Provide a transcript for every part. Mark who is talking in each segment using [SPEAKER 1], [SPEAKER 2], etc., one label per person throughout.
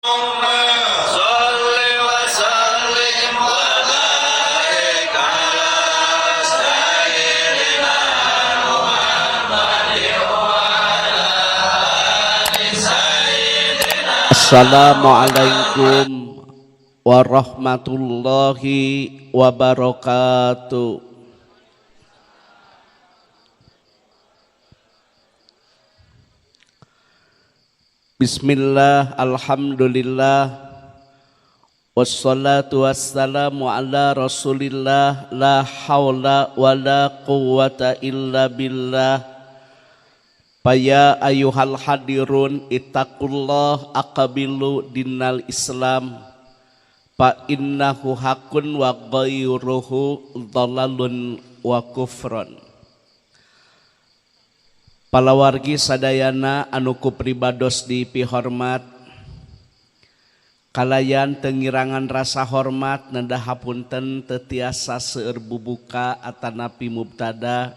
[SPEAKER 1] صل وسلم وبارك على سيدنا محمد وعلى آل سيدنا.
[SPEAKER 2] Assalamualaikum warahmatullahi wabarakatuh. Bismillah, alhamdulillah, wassalatu wassalamu ala rasulillah, la hawla wa la quwwata illa billah. Faya ayuhal hadirun ittaqullah aqabilu dinal Islam fa innahu hakun wa ghairuhu dhalalun wa kufrun. Palawargi sadayana anu ku pribados dipihormat, kalayan tengirangan rasa hormat nenda hapunten teu tiasa seueur bubuka atanapi mubtada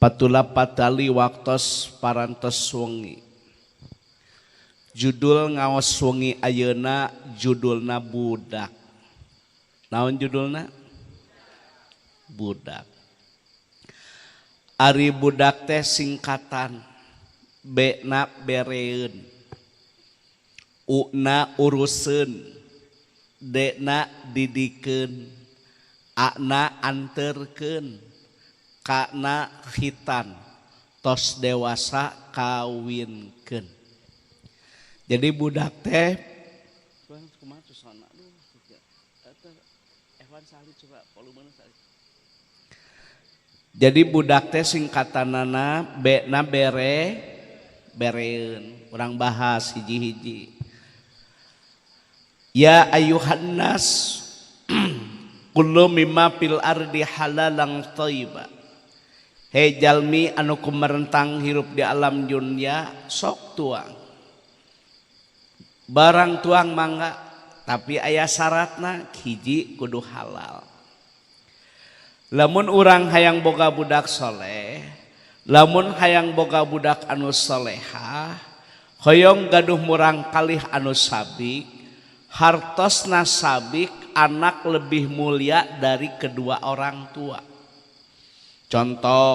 [SPEAKER 2] patula patali waktos parantos wengi. Judul ngaos wengi ayeuna judulna budak. Naon judulna? Budak. Ari budak teh singkatan B na bereun, U na uruseun, D na didikeun, A na anterkeun, K na khitan, tos dewasa kawinkeun. Jadi budak teh jadi budak teh singkatanana B na bere bereun. Urang bahas hiji-hiji. Ya ayuhan nas kullu mimma fil ardi halalan thayyiba. Hei jalmi anu kumerentang hirup di alam dunia, sok tuang. Barang tuang mangga, tapi aya syaratna hiji kudu halal. Lamun urang hayang boga budak soleh, lamun hayang boga budak anu solehah, hoyong gaduh murang kalih anu sabik, hartosna sabik, anak lebih mulia dari kedua orang tua. Contoh,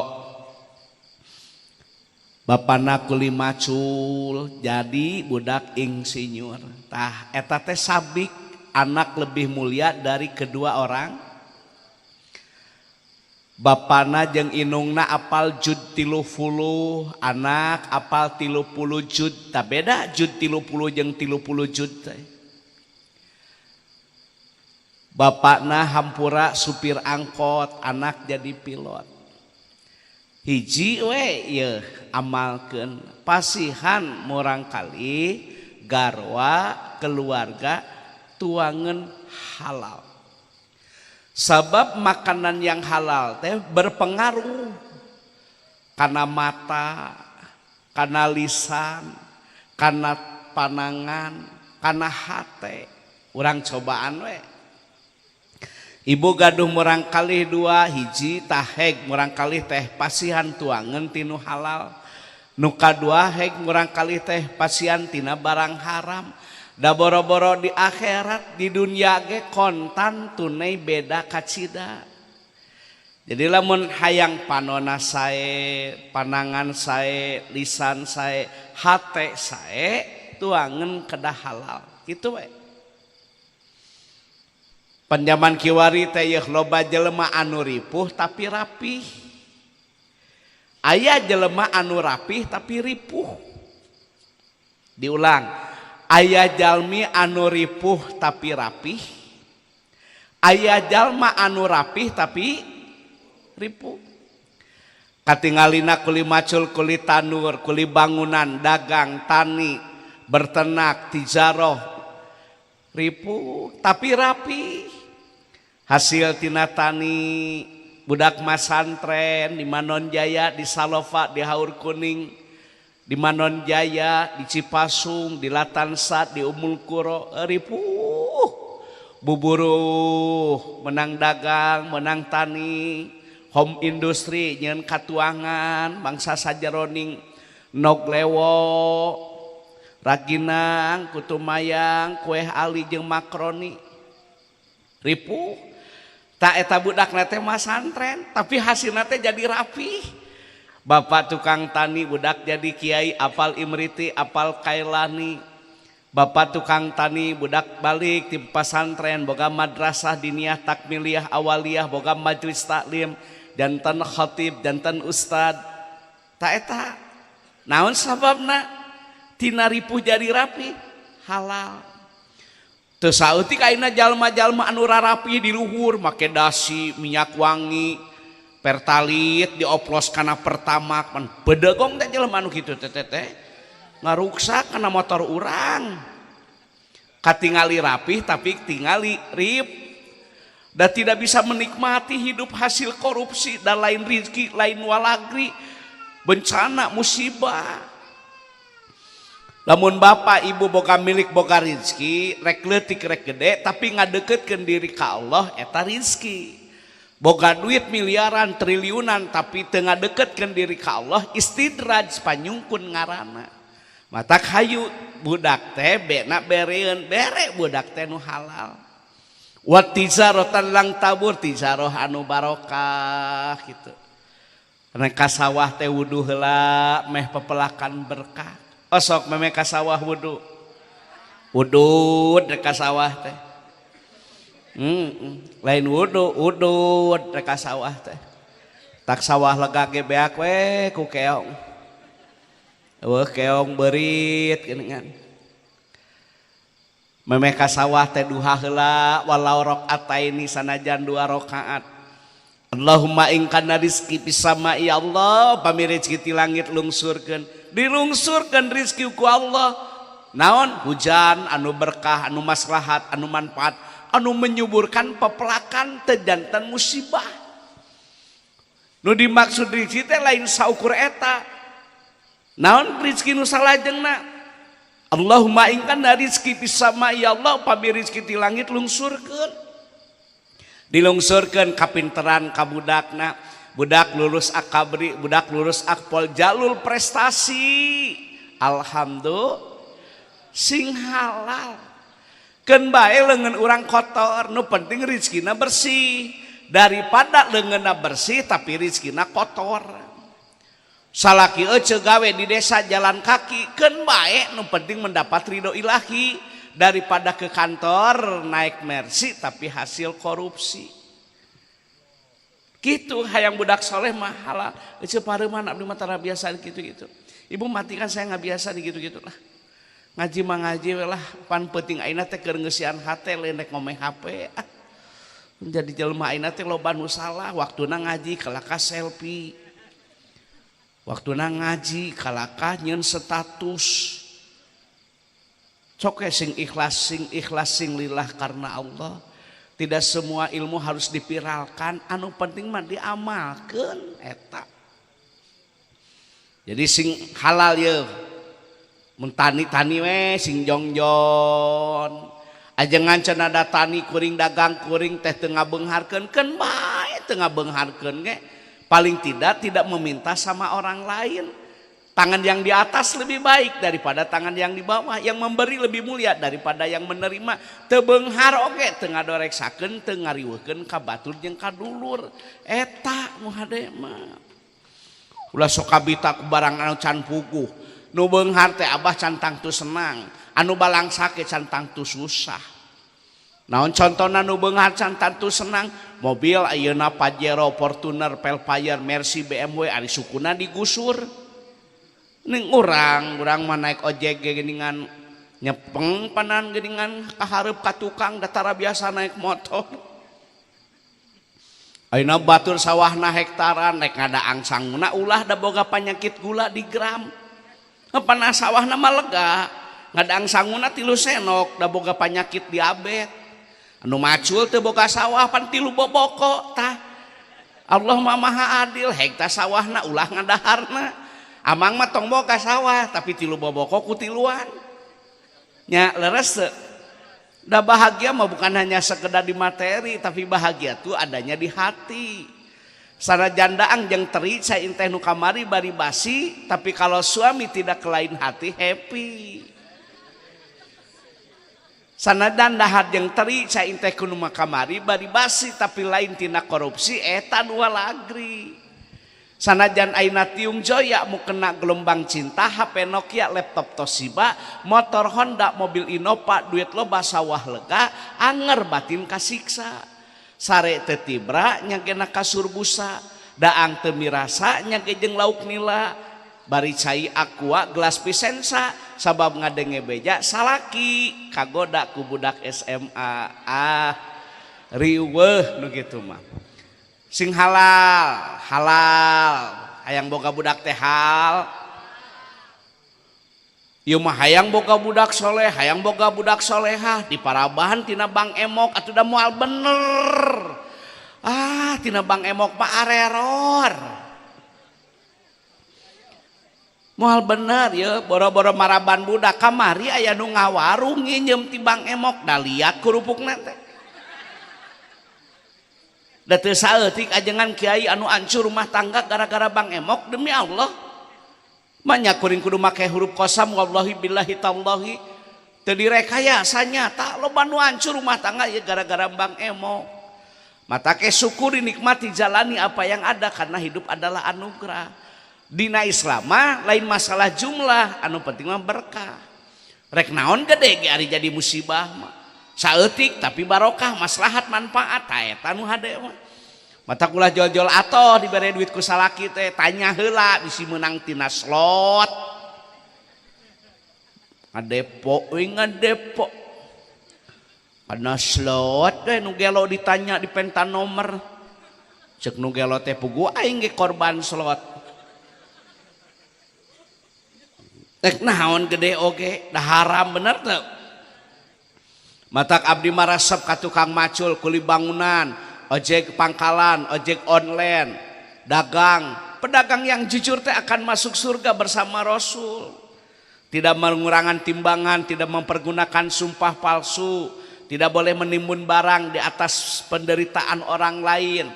[SPEAKER 2] bapana kuli macul, jadi budak insinyur. Tah eta teh sabik, anak lebih mulia dari kedua orang. Bapana jeung inungna apal jud 30, anak apal 30 jud. Tak beda jud 30 jeung 30 jud teh. Bapakna hampura supir angkot, anak jadi pilot. Hiji we ieu amalkeun pasihan murang kali garwa keluarga tuangan halal. Sebab makanan yang halal teh berpengaruh karena mata, karena lisan, karena panangan, karena hate. Urang cobaan we. Ibu gaduh murang kalih dua hiji taheg murang kalih teh pasihan tuangan tinu halal. Nu kadua heg murang kalih teh pasihan tina barang haram. Da boro-boro di akhirat di dunia ge kontan tunai beda kacida. Jadi lamun hayang panona sae, panangan sae, lisan sae, hate sae, tuangan kedah halal. Kitu we. Panjaman kiwari teh yeuh loba jelema anu ripuh tapi rapih. Aya jelema anu rapih tapi ripuh. Diulang. Aya jalmi anu ripuh tapi rapih. Aya jalma anu rapih tapi ripuh. Katingalina kuli macul, kuli tanur, kuli bangunan, dagang, tani, berternak, tijaroh, ripuh tapi rapi. Hasil tina tani budak masantren di Manonjaya, di Salofa, di Haur Kuning, di Manonjaya, di Cipasung, di Latansat, di Umul Kuro, ripuh. Buburuh menang dagang, menang tani, home industri nyeun katuangan, bangsa sajeroning nog lewo, Raginang, kutu mayang, kue ali jeung makroni. Ripuh. Tak eta budakna teh masantren, tapi hasilna teh jadi rapi. Bapak tukang tani, budak jadi kiai, apal Imriti, apal Kailani. Bapak tukang tani, budak balik di pesantren, boga madrasah diniyah takmiliyah awaliyah, boga majelis taklim, janten khatib, janten ustad. Tak eta naon sababna tina ripuh jadi rapi? Halal. Teu saeutik ayeuna jalma-jalma anu rarapi di luhur make dasi, minyak wangi, pertalit dioplos kana Pertamax, pan bedegong teh jelema anu kitu teh teh ngaruksak kana motor urang. Katingali rapih tapi tingali rip. Dan tidak bisa menikmati hidup hasil korupsi dan lain rizki, lain walagri, bencana, musibah. Lamun bapak ibu boga milik boga rizki, rek leutik rek gede, tapi ngadeketkeun diri ka Allah eta rizki. Boga duit miliaran, triliunan, tapi teu ngadeketkeun diri ka Allah, istidraj panyungkun ngaranna. Matak hayu budak teh bena bereun, bere budak teh nu halal. Wa tijaratan lang tabur, tijaroh anu barokah gitu. Rek ka sawah teh wudu heula meh pepelakan berkah. Osok meme ka sawah wudu. Wudud rek ka sawah teh. Lain wudu, udud rek ka sawah teh. Tak sawah lega ge beak we ku keong. Eueuh keong beurit geuningan. Meme ka sawah teh duha heula walau rakaataini sanajan 2 rakaat. Allahumma in kana rizki fis sama ya Allah, pami rezeki ti langit lungsurkeun, dilungsurkeun rezeki ku Allah. Naon? Hujan anu berkah, anu maslahat, anu manfaat, anu menyuburkan pepelakan teu janten musibah. Nu dimaksud rezeki teh lain saukur eta. Naon rezeki nu salajengna? Allahumma in kana rizki fis sama ya Allah, pami rezeki ti langit lungsurkeun. Dilungsurkeun kapinteran ka budakna, budak lulus akabri, budak lulus akpol, jalur prestasi. Alhamdulillah sing halal. Keun bae leungeun urang kotor, nu penting rezekina bersih daripada leungeunna bersih tapi rezekina kotor. Salaki ece gawe di desa jalan kaki, keun bae nu penting mendapat ridho ilahi daripada ke kantor naik Mercy tapi hasil korupsi. Gitu hayang budak soleh mah halal. Ece pareuman abdi mah tara biasa gitu-gitu. Ibu mati kan saya nggak biasa di gitu-gitu lah. Ngaji mah ngaji we lah, pan penting ayeuna teh keur ngeusian hate lain rek ngomeh HP. Ah. Jadi jelema ayeuna teh loba nu salah, waktuna ngaji kalaka selfie. Waktuna ngaji kalaka nyeun status. Sok sing ikhlas, sing ikhlas, sing lillah karena Allah. Tidak semua ilmu harus dipiralkan, anu penting mah diamalkeun eta. Jadi sing halal ye. Mun tani-tani we sing jongjon. Ajengan cenah da tani kuring dagang kuring teh teu ngabeungharkeun, keun bae teu ngabeungharkeun ge. Paling tidak tidak meminta sama orang lain. Tangan yang di atas lebih baik daripada tangan yang di bawah. Yang memberi lebih mulia daripada yang menerima. Teu beunghar oge teu ngadoreksakeun, teu ngariweuhkeun ka batur jeung ka dulur. Eta nu hade mah. Ulah sok kabita ku barang anu can puguh. Nu beunghar teh abah can tangtu senang, anu balangsa ge can tangtu susah. Naon contona nu beunghar can tangtu senang? Mobil ayeuna Pajero, Fortuner, Velfire, Mercy, BMW ari sukuna digusur. Ning urang mah naik ojek ge geuningan nyepeng panan geuningan kahareup ka tukang datara biasa naik motor. Ayeuna batur sawahna hektaran naik ngadaang sanguna ulah da boga panyakit gula di gram. Panas sawahna mah lega, ngadaang sanguna 3 senok da boga panyakit diabet. Anu macul teu boga sawah pan 3 boboko tah. Allah mah maha adil, hektar sawahna ulah ngadaharna. Amang mah tong boga sawah tapi 3 boboko ku tiluan. Nya leres teu? Da bahagia mah bukan hanya sekedar di materi, tapi bahagia tuh adanya di hati. Sanajan daang jeung teri cai teh nu kamari bari basi, tapi kalau suami tidak ke lain hati happy. Sanajan dahar jeung teri cai teh kudu kamari bari basi tapi lain tina korupsi eta nu walagri. Sanajan aina tiung joya mu kena gelombang cinta HP Nokia laptop Toshiba motor Honda mobil Innova duit loba sawah lega anger batin kasiksa sare teu tibra nya gena kasur busa daang teu mirasa nya ge jeung lauk nila bari cai aqua gelas pisensa sabab ngadenge beja salaki kagoda ku budak SMA ah riweuh nu kitu mah. Sing halal, halal. Hayang boga budak teh hal. Ieu mah hayang boga budak soleh, hayang boga budak solehah diparabahan tina Bang Emok atuh da moal bener. Ah, tina Bang Emok mah areror. Moal bener ye, boro-boro maraban budak kamari aya nu ngawarung nginjem ti Bang Emok da liat kerupukna teh. Da teu saeutik ajengan kiai anu hancur rumah tangga gara-gara Bang Emok demi Allah. Manya kuring kudu make huruf kosam wallahi billahi tallahi teu direkayasa nyata loba nu hancur rumah tangga ya gara-gara Bang Emok. Mata ke syukuri nikmati jalani apa yang ada karena hidup adalah anugerah. Dina Islam mah lain masalah jumlah, anu penting mah berkah. Rek naon gede ge ari jadi musibah mah. Saeutik tapi barokah maslahat manfaat ta eta nu hade mah. Mata kulah jol-jol atoh dibere duit ku salaki teh tanya heula bisi meunang tina slot. Ngadepo we ngadepo. Kana slot we nu gelo ditanya dipenta nomor. Ceuk nu gelo teh puguh aing ge korban slot. Rek naon gede oge da haram bener teu? Matak abdi marasep ka tukang macul kuli bangunan, ojek pangkalan, ojek online, dagang. Pedagang yang jujur teh akan masuk surga bersama Rasul. Tidak mengurangan timbangan, tidak mempergunakan sumpah palsu, tidak boleh menimbun barang di atas penderitaan orang lain.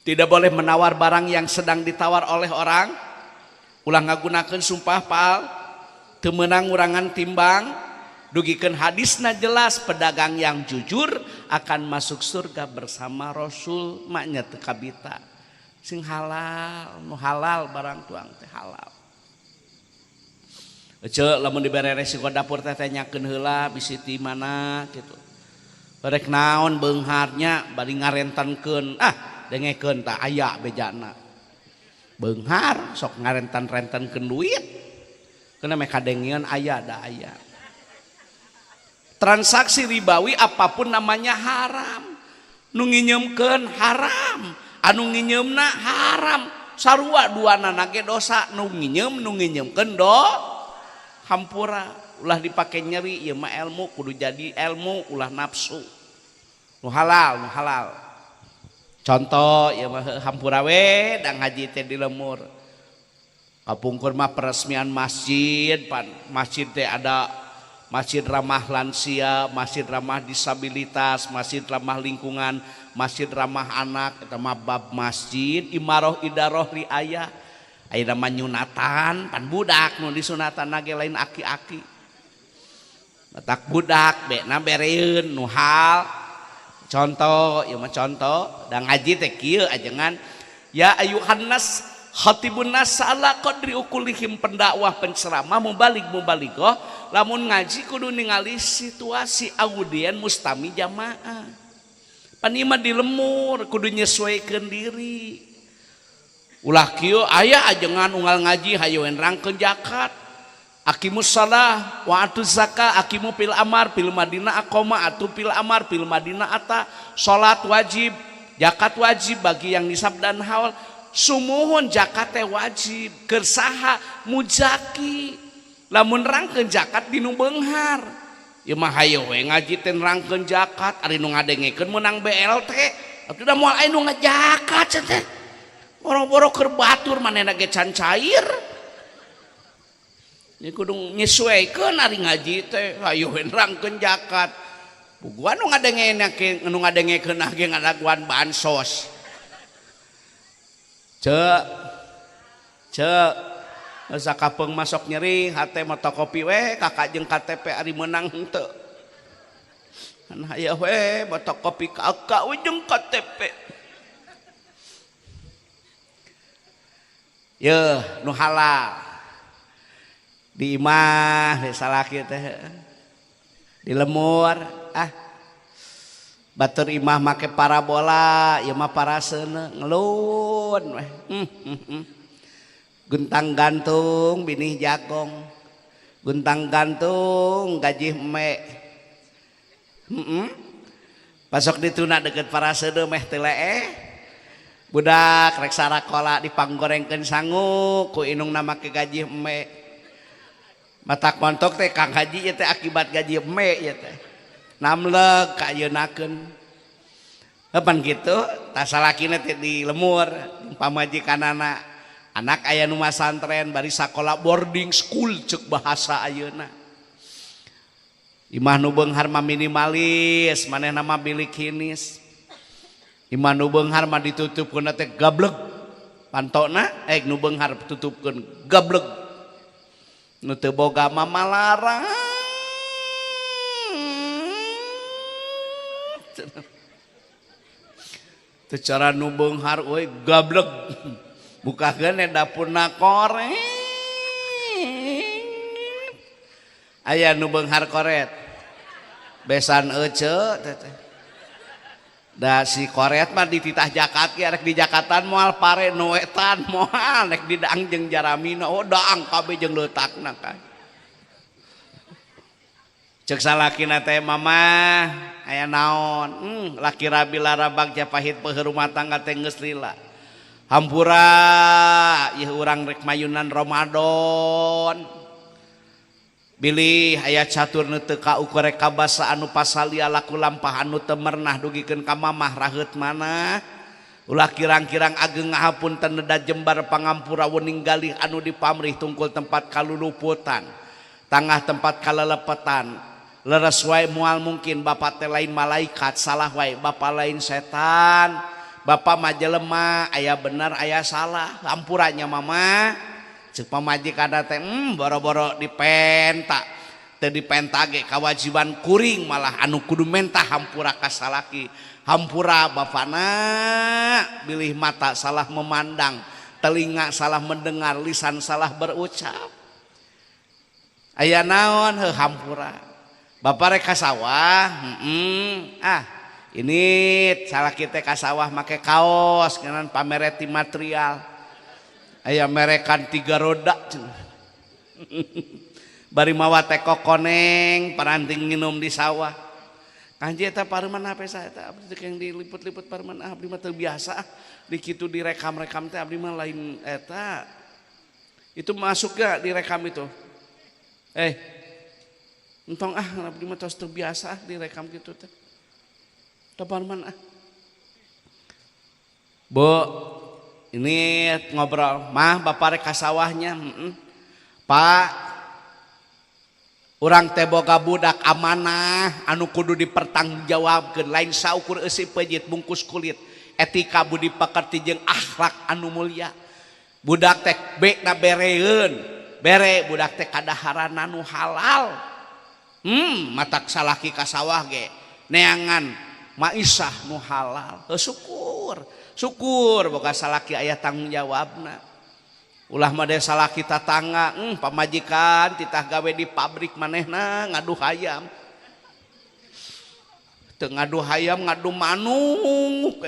[SPEAKER 2] Tidak boleh menawar barang yang sedang ditawar oleh orang. Ulah ngagunakeun sumpah pal, teu meunang ngurangan timbang. Dugikeun hadisna jelas pedagang yang jujur akan masuk surga bersama Rasul maknya teu kabita. Sing halal, nu halal barang tuang teh halal. Ece lamun dibere resiko dapur teh tanyakeun heula bisi ti mana kitu. Rek naon beungharnya bari ngarentankeun ah dengekeun tah aya bejana. Beunghar sok ngarentan-rentankeun duit. Keuna meh kadengeun aya da aya. Transaksi ribawi apapun namanya haram. Nu nginyeumkeun haram, anu nginyeumna haram. Sarua duanana ge dosa, nu nginyeum nu nginyeumkeun do hampura. Ulah dipake nyeri ieu mah ilmu kudu jadi ilmu ulah nafsu. Nu halal, nu halal. Contoh ieu mah hampura we dang haji teh di lemur. Kapungkur mah peresmian masjid, pan masjid teh ada masjid ramah lansia, masjid ramah disabilitas, masjid ramah lingkungan, masjid ramah anak, eta mah bab masjid, imaroh idaroh riayah. Ayeuna mah nyunatan, pan budak nu disunatan ge lain aki-aki. Batak budak bekna bereun nu hal. Contoh, ieu mah contoh, da ngaji teh kieu ajengan ya ayuhan nas khatibun nas ala qadri ukulihim pendakwah penceramah mubalik mubalighah lamun ngaji kudu ningali situasi audien mustami jamaah. Pan ieu mah di lemur kudu nyesuaikeun diri. Ulah kieu aya ajengan unggal ngaji hayu rangkeun zakat. Aqimus shalah wa atuz zakah aqimu fil amar fil madinah aqama atu fil amar fil madinah ata. Salat wajib, zakat wajib bagi yang nisab dan haul. Sumuhun zakat teh wajib keur saha muzaki. Lamun rangkeun zakat dinu beunghar. Ieu mah hayo we ngaji teh rangkeun zakat ari nu ngadengekeun meunang BLT. Atuh da moal aya nu ngajakat teh. Boro-boro keur batur manehna ge can cair. Ieu kudu nyesuaikeun ari ngaji teh hayo we rangkeun zakat. Puguan nu ngadengekeun nu ngadengekeun ge ngadaguan bansos. Cek, cek, sakapeung masuk nyeri, hate motokopi we, kakak jeung KTP ari meunang henteu. Nah aya we fotokopi KK ujung KTP. Yeuh nu halal. Di imah di salaki teh. Di lemur ah. Batur imah make parabola, ieu mah paraseuneu ngelun weh. Guntang gantung binih jagong. Guntang gantung gaji eme. Pasok dituna deket paraseuneu meh teu leeh. Budak rek sarakola dipanggorengkeun sangu ku indungna make gaji eme. Matak montok teh Kang Haji ieu teh akibat gaji eme ieu teh. Namleg ka ayeunakeun. Pan kitu tah salakina teh di lemur pamajikanana. Anak aya nu masantren bari sakola boarding school ceuk bahasa ayeuna. Imah nu beunghar mah minimalis, manehna mah bilik hinis. Imah nu beunghar mah ditutupkeun teh gableg. Pantona nu beunghar tutupkeun gableg. Nu teu boga mah malarang. Teu cara nu beunghar euy gableg. Bukakeun dapurna koret. Aya nu beunghar koret. Besan ece teh. Da si koret mah dititah jakat ge rek di jakatan moal pare nu wetan moal rek didaang jeung jaramina. Oh daang kabeh jeung leutakna kan. Ceuk salakina teh mamah aya naon? Laki rabi larabag japahit peuheuh rumah tangga teh geus lila. Hampura ieu urang rek mayunan Ramadan. Bilih aya catur nu teu kaukur rek kabasa anu pasalia laku lampah anu teu mernah dugikeun ka mamah raheut manah. Ulah kirang-kirang ageng ngahapunten neda jembar pangampura wening galih anu dipamrih tungkul tempat kaluluputan, tangah tempat kalelepetan. Leres wae moal mungkin bapak teh lain malaikat, salah wae bapak lain setan. Bapak mah jelema aya bener aya salah, hampuranya mama. Ceuk pamajikan teh boro-boro dipenta teu dipenta ge kawajiban kuring malah anu kudu mentah hampura ka salaki. Hampura bapana bilih mata salah memandang, telinga salah mendengar, lisan salah berucap. Aya naon heuh hampura. Bapak rek ka sawah, ah ini salaki teh ka sawah make kaos ngeunaan pamereti material. Aya merekan 3 roda cenah. Bari mawa teh kokoneng paranting nginum di sawah. Kanji eta pareuman HP saya eta abdi teh yang diliput-liput pareuman abdi mah teu biasa di kitu direkam-rekam teh abdi mah lain eta. Itu masuk gak direkam itu? Entong ah abdi mah tos teu biasa direkam kitu teh. Teu pareuman ah. Bu, ini ngobrol, mah bapak rek ka sawahnya, Pak, urang teh boga budak amanah anu kudu dipertanggungjawabkeun lain saukur eusi peujit bungkus kulit, etika budi pekerti jeung akhlak anu mulia. Budak teh be na bereun, bere budak teh kadaharan anu halal. Matak salaki ka sawah ge neangan maisah nu halal. Heuh syukur. Syukur boga salaki aya tanggung jawabna. Ulah mah de salaki tatangga, pamajikan titah gawe di pabrik manehna ngadu hayam. Teu ngadu hayam ngadu manuk.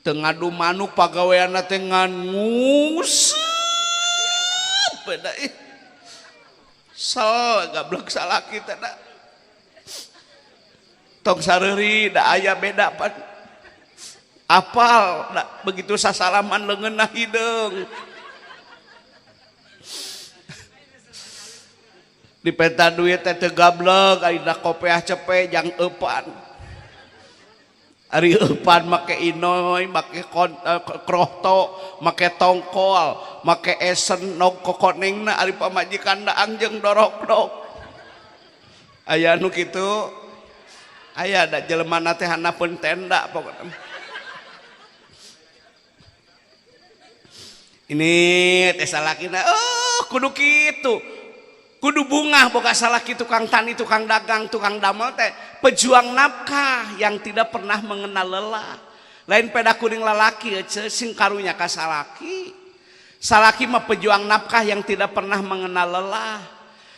[SPEAKER 2] Teu ngadu manuk pagaweanna teh ngan nguseup beda ih. Sel gablek salaki teh da. Tong sareuri da aya beda pan. Apal da, begitu sasalaman leungeunna hideung. Dipenta duit teh teu gablek ari da kopeah cepe jang eupan. Ari eupan make inoy, make krohto, make tongkol, make esen nog kokonengna ari pamajikan daang jeung dorok-dok. Aya nu kitu. Aya da jelemana teh handapeun tenda pokona. Ini teh salakina, oh kudu kitu. Kudu bungah boga salaki tukang tani, tukang dagang, tukang damel teh pejuang nafkah yang tidak pernah mengenal lelah. Lain peda kuring lalaki ece sing karunya ka salaki. Salaki mah pejuang nafkah yang tidak pernah mengenal lelah.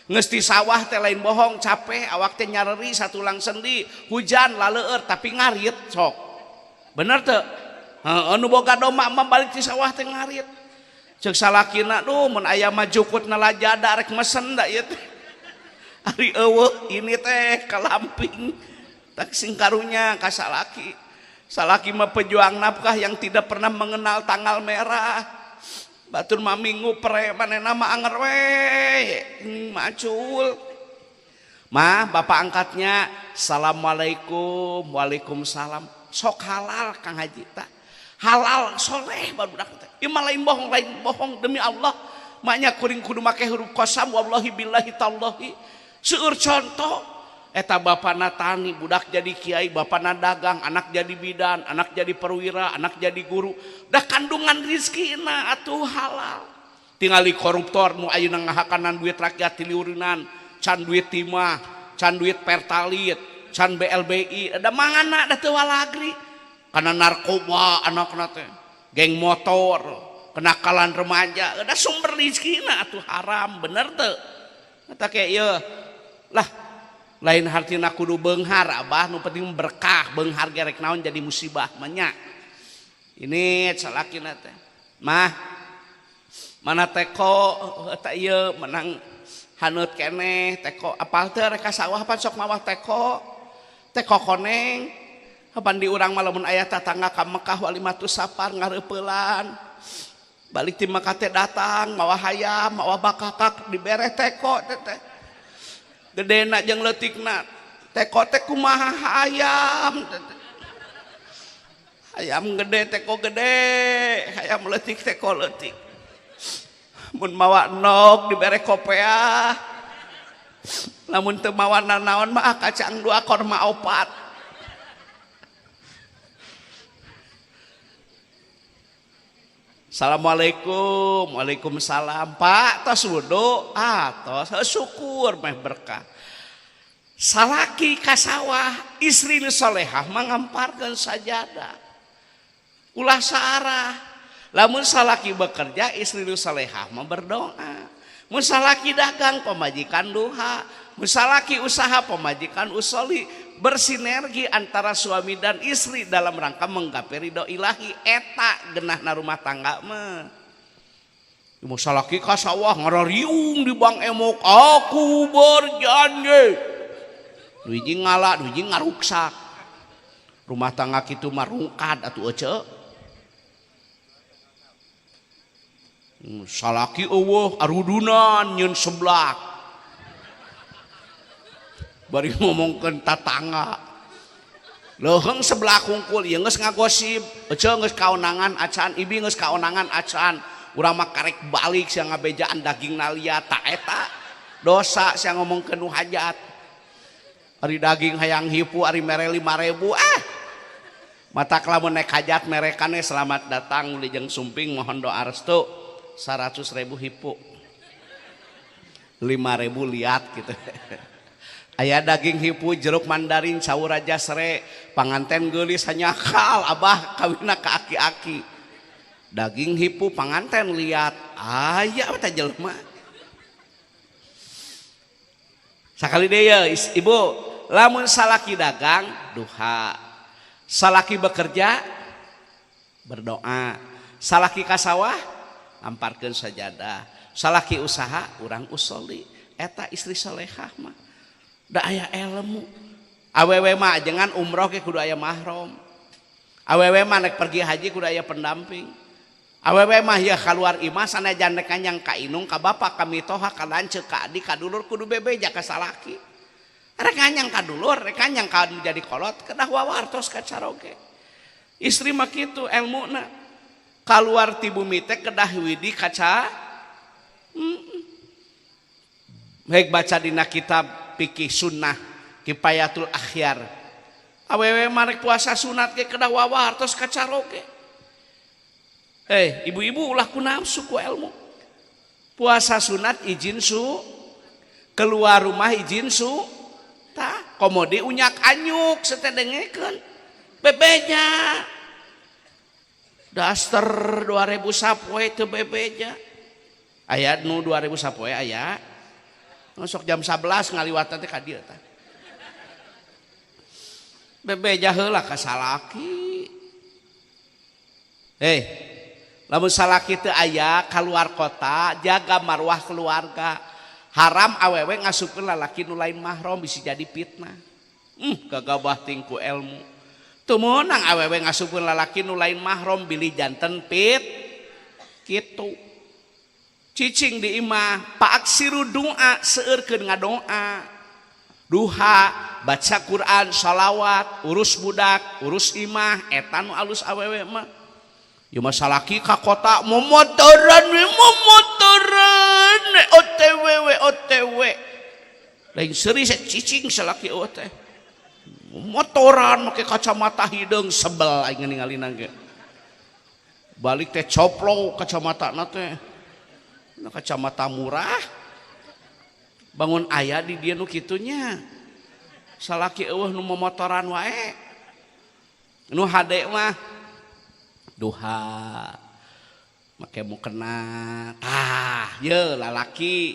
[SPEAKER 2] Geus di sawah teh lain bohong, capek, awak teh nyareri satulang sendi, hujan laleueur tapi ngarit sok. Bener teu? Heeh, nu boga domba mah balik di sawah teh ngarit. Cek salakina duh mun aya mah jukutna lajada rek mesen da ieu teh. Ari eueuh ini teh kalamping. Tak sing karunya ka salaki. Salaki mah pejuang nafkah yang tidak pernah mengenal tanggal merah. Batur mah minggu pre manehna mah anger we macul. Mah bapak angkatnya assalamualaikum waalaikumsalam. Sok halal Kang Haji tah. Halal soleh barudak teh. Ieu mah lain bohong demi Allah. Maknya kuring kudu make huruf qasam wallahi billahi tallahi. Seueur contoh eta bapana tani budak jadi kiai, bapana dagang, anak jadi bidan, anak jadi perwira, anak jadi guru. Dah kandungan rizkina atuh halal. Tingali koruptor nu ayeuna ngahakanan duit rakyat tiliurinan, can duit timah, can duit pertalit, can BLBI, ada mangana da teu walagri. Kana narkoba anakna teh, geng motor, kenakalan remaja, ada sumber rizkina atuh haram, bener teu? Eta ke ieu lah lain hartina kudu beunghar abah, nu penting berkah, beunghar ge rek naon jadi musibah mah nya. Ini salakina teh. Mah mana teko eta ieu menang haneut keneh teko apal teu rek ka sawah pan sok mawa teko. Teko koneng. Kapan di urang mah lamun aya tatangga ka Mekah walimatus safar ngareupeulan. Balik ti Mekah teh datang mawa hayam, mawa bakakak dibere teko teh teh. Gedena jeung leutikna. Teko teh kumaha hayam teh. Hayam gede teko gede, hayam leutik teko leutik. Mun mawa endog dibere kopeah. Lamun teu mawa nanaon mah kacang 2 korma 4. Assalamualaikum, waalaikumsalam. Pak, tos wudu, ah tos, syukur meh berkah. Salaki ka sawah, istri nu solehah mangamparkeun sajadah. Ulah saarah. Lamun salaki bekerja, istri nu solehah mah berdoa. Mun salaki dagang, pamajikan duha. Mun salaki usaha, pamajikan usoli. Bersinergi antara suami dan istri dalam rangka menggapai ridho ilahi. Eta genahna rumah tangga mah. Mun salaki ka sawah ngarariung di bang emok, aku berjanji. Nu hiji ngala, nu hiji ngaruksak. Rumah tangga kitu mah rungkad atuh ece. Salaki eueuh arudunan nyeun seblak. Bari ngomongkeun tatangga. Leuheung sebelah kungkul ieu geus ngagosip, ece geus kaonangan acan, ibi geus kaonangan acan. Urang mah karek balik sia ngabejaan daging nalia ta eta. Dosa sia ngomongkeun nu hajat. Ari daging hayang hipu ari mere 5.000 ah. Matak lamun naik hajat merekane selamat datang uli jeung sumping mohon doa restu 100.000 hipu. 5.000 liat gitu. Aya daging hipu jeruk mandarin cau raja sere panganten geulis hanyakal abah kawina ka aki-aki. Daging hipu panganten liat aya teh jelema. Sakali deui ye ibu, lamun salaki dagang duha, salaki bekerja berdoa, salaki ka sawah amparkeun sajadah, salaki usaha urang usoli. Eta istri solehah mah. Da aya ilmu. Awewe mah jangan umroh ge kudu aya mahram. Awewe mah nek pergi haji kudu aya pendamping. Awewe mah ya kaluar imah sanajan rek nganyang ka inung ka bapak ka mitoha ka lanceuk ka adik ka dulur kudu bebeja ka salaki. Rek nganyang ka dulur, rek nganyang ka anu jadi kolot kedah wawartos ka caroge. Istri mah kitu elmuna. Kaluar ti bumi teh kedah widi kaca. Baik baca dina kitab fikih sunnah Kifayatul Akhyar. Awewe mah rek puasa sunat ge kedah wawartos ka caroge. Ibu-ibu ulah ku nafsu ku ilmu. Puasa sunat izin su. Keluar rumah izin su tah komodi unyak anyuk setedengekeun bebeja daster 2000 sapoe teu bebeja aya nu 2000 sapoe aya sok jam 11 ngaliwatan teh ka dieu tah bebeja heula ka salaki lamun salaki teu aya kaluar kota jaga marwah keluarga haram awewe ngasupkeun lalaki nu lain mahram bisa jadi fitnah. Gagabah tingku ilmu teu meunang awewe ngasupkeun lalaki nu lain mahram bilih janten pit kitu. Cicing di imah paaksiru doa seueurkeun ngadoa duha baca Quran shalawat urus budak urus imah eta nu alus awewe mah. Ieu mah salaki ka kota momotoran we momotoran OTW we OTW lain seuri cicing salaki eueuh teh motoran make kacamata hideung sebel aing ningalina ge balik teh coplo kacamatana teh na kacamata murah bangun aya di dieu nu kitunya salaki eueuh nu momotoran wae nu hade mah duha make mukena tah ye lalaki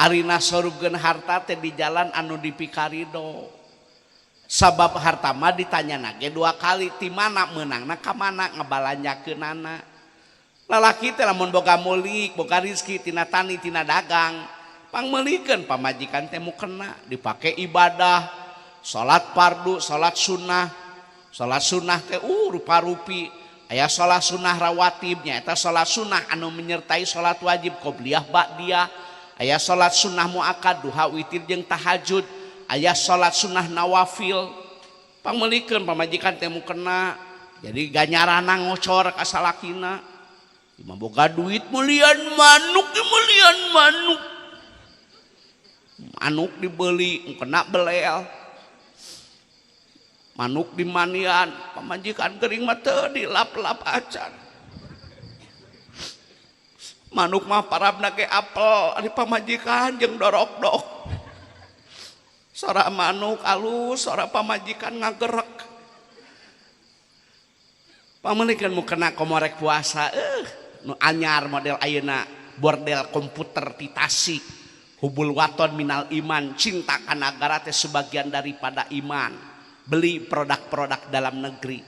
[SPEAKER 2] arina sorupkeun harta teh di jalan anu dipikarido sabab harta mah ditanyana ge dua kali ti mana meunangna ka mana ngabalanjakeunana lalaki teh lamun boga mulik boga rezeki tina tani tina dagang pangmeulikeun pamajikan teh mukena dipake ibadah salat fardu salat sunnah teh rupa-rupi aya salat sunnah rawatib nyaeta salat sunnah anu menyertai salat wajib qobliyah ba'diyah aya salat sunnah muakkad duha witir jeung tahajud aya salat sunnah nawafil pangmeulikeun pamajikan teh mukena jadi ganyarana ngocor ka salakina imah boga duit meulian manuk meulian manuk manuk dibeli kena belel manuk di manian pamajikan gering mah teu dilap-lap acan manuk mah parabna ge apel ari pamajikan jeung dorok-dok sora manuk alus sora pamajikan ngagerek pameulikan mukena komorek puasa nu anyar model ayeuna bordel komputer ti Tasik hubul waton minal iman cinta ka nagara teh sebagian daripada iman beli produk-produk dalam negeri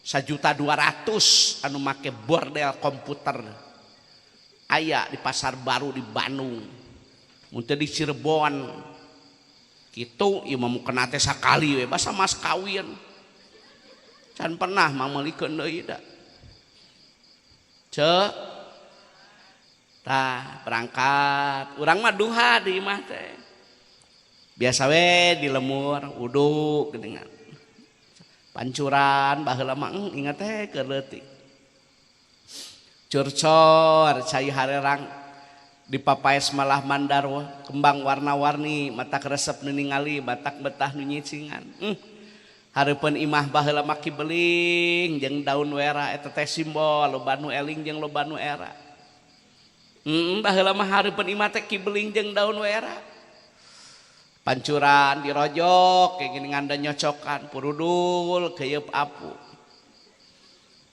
[SPEAKER 2] 1.200.000 anu make bordel komputer aya di pasar baru di Bandung mun teu di Cirebon kitu ieu mah mukena teh sakali we basa mas kawin can pernah mameulikeun deui da ceu tah berangkat urang mah duha di imah teh biasa we di lemur wudu geuningan pancuran baheula mah ingat teh keur leutik curcor cai harerang di papaes malah mandar kembang warna-warni matak resep nu ningali batak betah nu nyicingan hareupeun imah baheula mah kibeling jeung daun wera eta teh simbol loba nu eling jeung loba nu era baheula mah hareupeun imah teh kibeling jeung daun wera pancuran dirojok kayak gini nganda nyocokan purudul keyeup apu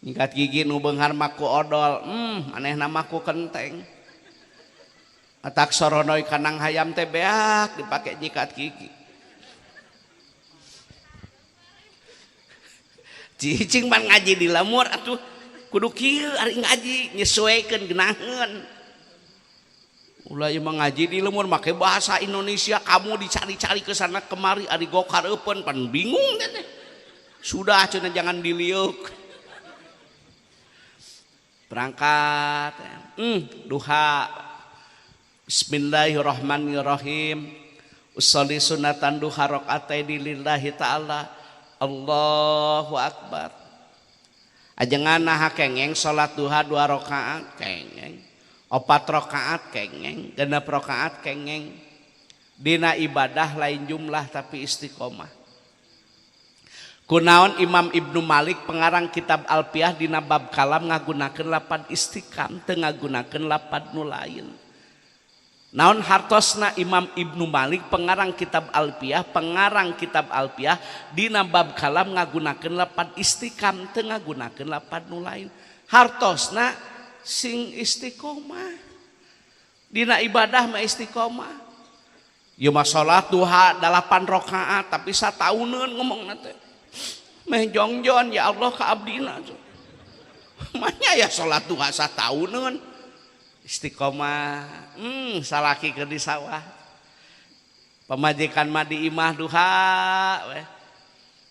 [SPEAKER 2] nyikat gigi nu beunghar mah ku odol anehna mah ku kenteng atak soronoi kanang hayam teh beak dipake nyikat gigi cicing pan ngaji di lemur atuh kudu kieu ari ngaji nyesuaikeun geunaheun ulah ieu mah ngaji di lemur make bahasa Indonesia kamu dicari-cari ke sana kemari ari gokareupeun pan bingung teh sudah cenah jangan diliuk berangkat duha bismillahirrahmanirrahim usolli sunatan duha rakaataini lillahi ta'ala Allahu akbar ajengan naha kengeng salat duha 2 rakaat kengeng 4 rakaat kengeng 6 rakaat kengeng dina ibadah lain jumlah tapi istiqomah kunaon Imam Ibnu Malik pengarang kitab Alfiyah dina bab kalam ngagunakeun lapad istiqam teu ngagunakeun lapad nu lain. Naon hartosna Imam Ibnu Malik, pengarang kitab Alfiyah? Pengarang kitab Alfiyah dina bab kalam ngagunakeun lapad istiqam, teu ngagunakeun lapad nu lain. Hartosna sing istiqomah dina ibadah mah, istiqomah. Ieu mah salat duha 8 rakaat, tapi satauneun ngomongna teh meh jongjon, "Ya Allah, ka abdina." Manya ya salat duha satauneun. Istiqomah. Salaki keur di sawah, pamajikan mah di imah, duha weh.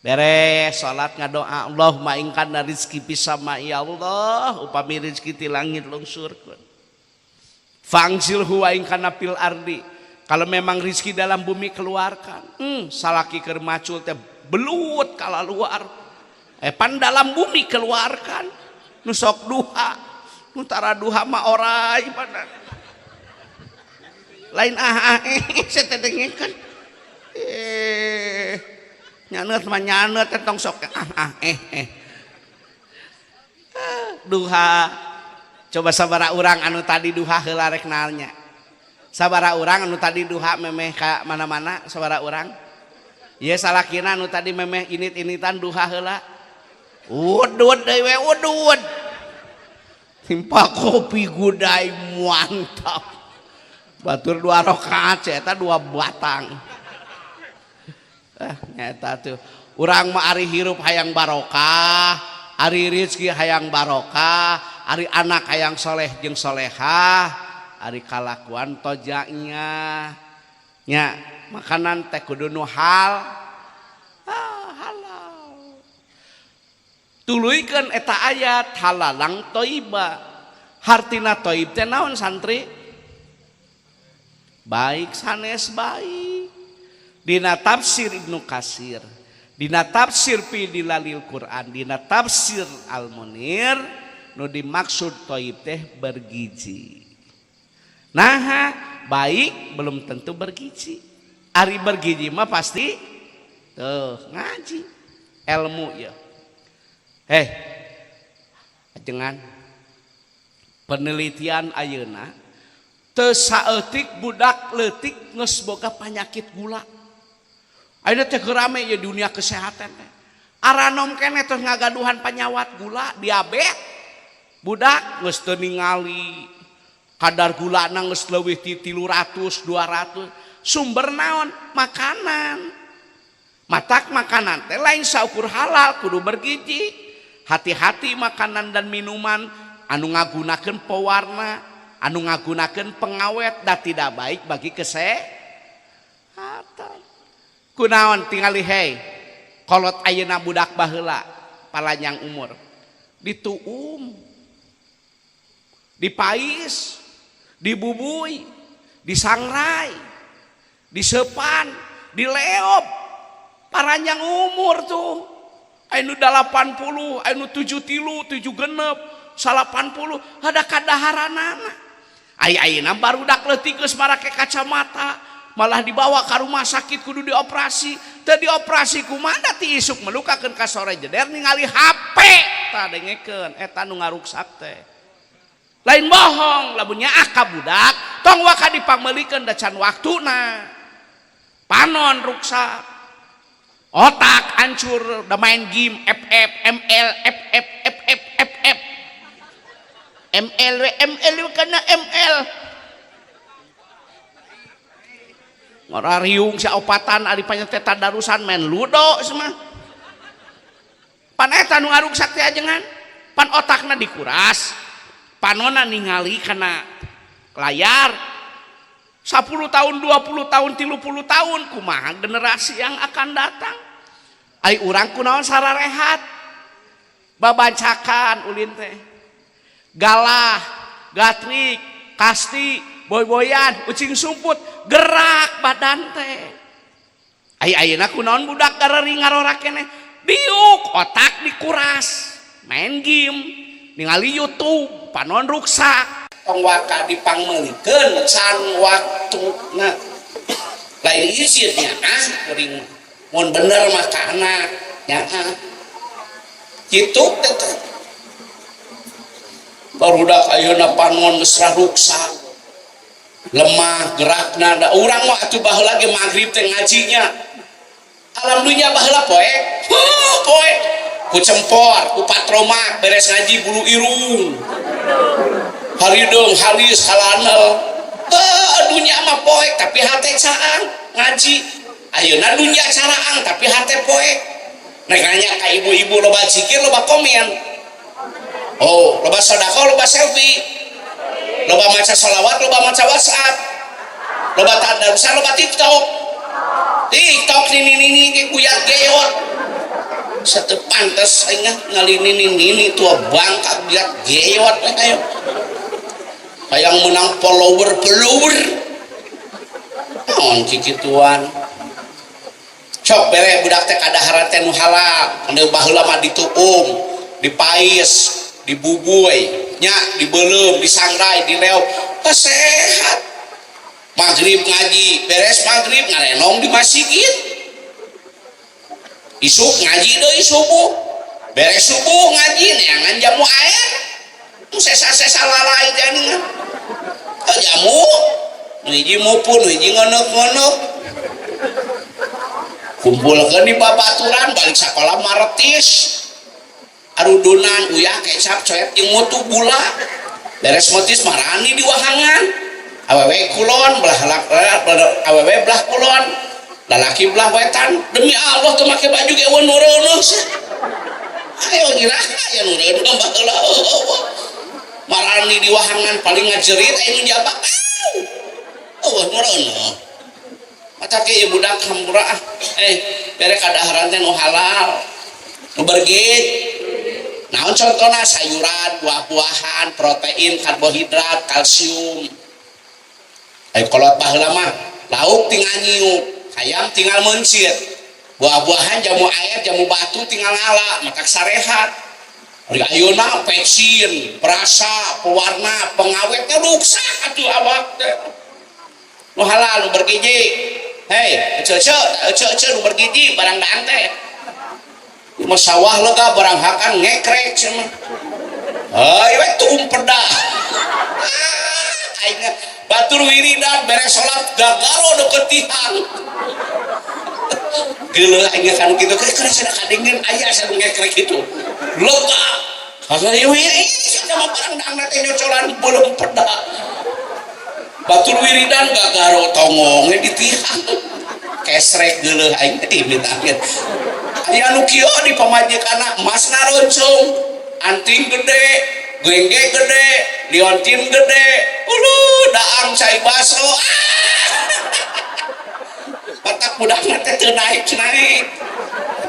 [SPEAKER 2] Beres salat ngadoa, "Allahumma in kana rizki fis sama, ya Allah, upami rezeki ti langit lungsurkeun, fa'anzilhu, wa in kana fil ardi, kalau memang rizki dalam bumi keluarkan." Salaki keur macul teh belut kalaluar, eh pan dalam bumi keluarkan. Nu sok duha, nu tara duha mah orai pada lain. Ah, ah, eh, saya teh dengekeun, eh, nyaneut mah nyaneut teh, tong sok ah ah eh eh. Ah, duha. Coba sabara urang anu tadi duha heula? Rek nanya, sabara urang anu tadi duha memeh ka mana-mana? Sabara urang? Ieu salakina anu tadi memeh init-initan duha heula. Udud deui we, udud. Timpa kopi gudai, mantap. Batur dua rakaat eta dua batang. Eh, nyata tuh. Urang mah ari hirup hayang barokah, ari rezeki hayang barokah, ari anak hayang soleh jeung solehah, ari kalakuan tojanya. Nya makanan teh kudu nu halal. Tuluykeun eta ayat halalan thayyiba. Hartina thayyib teh naon, santri? Baik, sanes baik. Dina tafsir Ibnu Katsir, dina tafsir fi Dzilalil Quran, dina tafsir Al Munir, nu dimaksud thayyib teh bergizi. Nah, baik belum tentu bergizi. Ari bergizi mah pasti tuh ngaji ilmu ya. Eh, jangan, penelitian ayeuna teu saeutik budak leutik geus boga penyakit gula. Ayeuna teh rame ya dunia kesehatan teh. Aranom keneh terus ngagaduhan panyawat gula, diabetes. Budak geus teu ningali kadar gula geus leuwih ti 300, 200. Sumber naon? Makanan. Matak makanan teh lain saukur halal, kudu bergizi. Hati-hati makanan dan minuman anu ngagunakeun pewarna, anu ngagunakeun pengawet, dan tidak baik bagi kesehatan. Kunaon? Tingali, hei, kolot ayeuna, budak baheula palanjang umur, dituum, dipais, dibubui, disangrai, disepan, dileop, paranjang umur tuh. Anu 80, anu 73, 76, 80, ada kadaharanana. Ai ayeuna barudak leutik geus marake kacamata, malah dibawa ke rumah sakit kudu dioperasi. Teu dioperasi kumaha? Ti isuk melukakeun ka sore jeder ningali HP. Tah, dengekeun, eta nu ngaruksak teh. Lain bohong lamun nyaah ka budak, tong waka dipangmeulikeun, da can waktuna. Panon ruksak, otak hancur, udah main game FF ML FF FF FF ML W ML W kana ML ngorariung si opatan, ari teh tadarusan main ludo semua. Pan eta nu ngaruksak teh ajengan. Pan otakna dikuras, panona ningali kana layar 10 tahun, 20 tahun, 30 tahun, kumaha generasi yang akan datang? Ai urang kunaon sararehat, babancakan ulin teh, galah gatrik, kasti, boy-boyan, ucing sumput, gerak badan teh. Ai ayeuna kunaon budak garering ngarora keneh, diuk, otak dikuras, main game, ningali YouTube, panon ruksak. Tong waka dipangmeulikeun can waktuna. Lain izinnya, ah, kuring mun bener mah ka anak ya, ah. Kitu teh barudak ayeuna panon geus ruksak. Lemah gerakna da urang mah atuh baheula ge magrib teh ngajinya. Alam dunya baheula poek. Huh, poek. Ku cempor, ku patromak, beres ngaji bulu irung. Harideung halis halanel. Heuh, dunya mah poek tapi hate caang ngaji. Ayeuna dunya caraang tapi hate poek. Nek nanya ka ibu-ibu loba zikir loba komen. Oh, loba sedekah loba selfie. Loba maca sholawat loba maca WhatsApp. Loba tadarusan loba TikTok. TikTok nini nini guyat geot. Satu pantes aing ngali nini nini tua bangka guyat geot ayo. Hayang menang follower follower. Naon kikituan. Cok bere budak teh kadaharan teh nu halal, anu baheula mah dituum, dipais, dibubuy, nya dibeuleum, disangrai, dileop, sehat. Maghrib ngaji, beres maghrib ngarenong di masjid. Isuk ngaji deui subuh. Beres subuh ngaji neangan jamu air. Sesa-sesa lalai teh geuningan. Jamu, nu hiji mupun, nu hiji ngeuneuh-ngeuneuh. Kumpulkeun di babaturan balik sakola maretis. Arudunan uyah kecap coet jeung mutu gula. Beres metis marani di wahangan. Awewe kulon belah awewe belah kulon. Lalaki belah wetan. Demi Allah teu make baju ge eueun nu reuneuh. Ayo nyirah aya nu reuneuh baheula. Marani di wahangan paling ngajerit aya nu jabak. Eueuh nu reuneuh. Mata ke ieu budak hampura ah. Bere kadaharan teh nu halal. Nu bergizi. Naon contohna sayuran, buah-buahan, protein, karbohidrat, kalsium. Ayo kolot baheula mah lauk tinggal nyiuk, hayam tinggal meuncit. Buah-buahan jamu air, jamu batu tinggal ngala, matak sarehat. Ari ayeuna pecin, perasa, pewarna, pengawetnya ruksak atuh awak teh. Nu halal nu bergizi. Hei, ece-ece, ece-ece nu bergizi barang daang teh. Mah sawah lega barang hakan ngekrek cenah. Hayu we tuum peda. Ah, aing batur wiridan beres salat gagaro deket tihang. Geuleuh aing kan kitu keur cenah kadengkeun aya cenah ngekrek kitu. Lega. Hayu we cenah mah barang daang teh nyocolan beuleum peda. Batur wiridan gagaro tongonge di tihang. Kesrek geuleuh aing teh amit-amit. Aya nu kieu di pamajikanna emas ngaroncong, anting gede, gengge gede, liontin gede, uluh daang cai baso. Ah! Otak budakna teh teu naik-naik.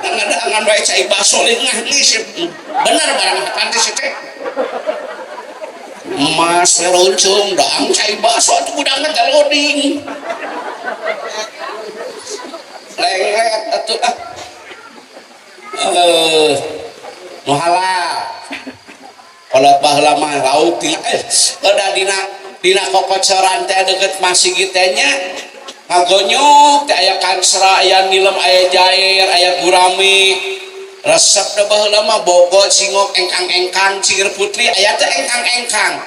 [SPEAKER 2] Ngadaangan wae cai baso leungah geus. Bener barang hakan teh teh. Emas roncong daang cai baso atuh budakna teh loading. Lenglet atuh ah. Nu halal. Kolot baheula mah lauk tinggal da dina dina kokocoran teh deukeut masjid teh nya ngagonyok teh aya kansra, aya nilem, aya jair, aya gurami. Resep da baheula mah bogo cingok engkang-engkang cingir putri aya teh engkang-engkang.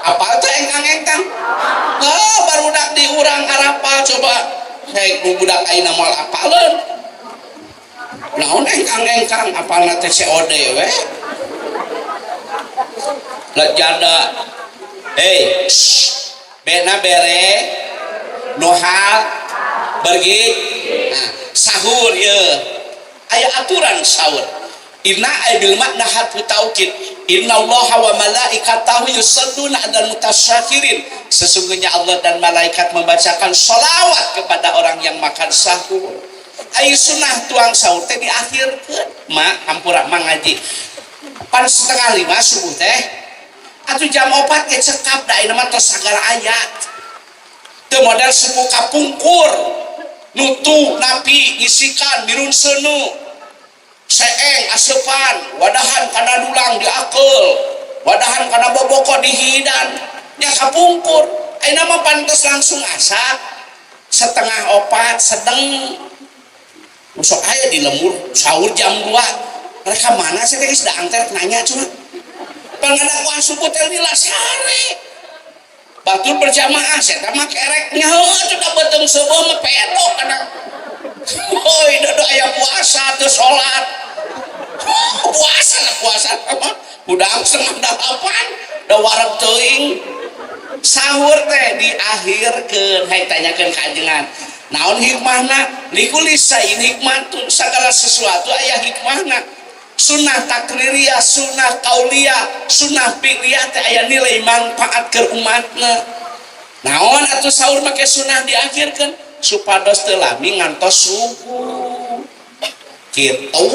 [SPEAKER 2] Apal teh engkang-engkang? Oh, barudak di urang arapal coba. Hei, budak ayeuna moal apaleun. Naon engkang-engkang apalna teh COD we. Lejada. Hei, bena bere nuhal bergi. Nah, sahur ye. Aya aturan sahur. Inna ay bil makna harfu taukid. Innallaha wa malaikatahu yusalluna 'alal mutasyakirin. Sesungguhnya Allah dan malaikat membacakan sholawat kepada orang yang makan sahur. Ayo sunnah tuang sahur teh diakhirkeun. Ma hampura ma ngaji. Pan 4:30 subuh teh. Atuh jam 4 ge cekap da ayeuna mah tos sagala ayat. Teu model subuh kapungkur. Nutu napi ngisikan mirun seuneu. Seeng aseupan wadahan kana dulang diakeul. Wadahan kana boboko dihidan. Nya kapungkur. Ayeuna mah pantes langsung asak. 3:30 sedeng. Sok aya di lembur sahur jam 2. Mereka mana sih teh geus daang teh nanya cuma. Pangadaguan subuh teh lila sare. Batur berjamaah saya mah kerek nyaho atuh da beuteung seueuh mah pedok kana. Woi, dodo aya puasa teu salat. Puasa lah puasa mah hudang 7:30 da wareg teuing. Sahur teh diakhirkeun hayang tanyakeun ka ajengan. Naon hikmahna? Likulli syai'in hikmatun, segala sesuatu aya hikmahna. Sunnah takririyah, sunnah qauliyah, sunnah fi'liyah teh aya nilai manfaat keur umatna. Naon atuh sahur make sunnah diakhirkeun supados teu lami ngantos subuh. Kitu.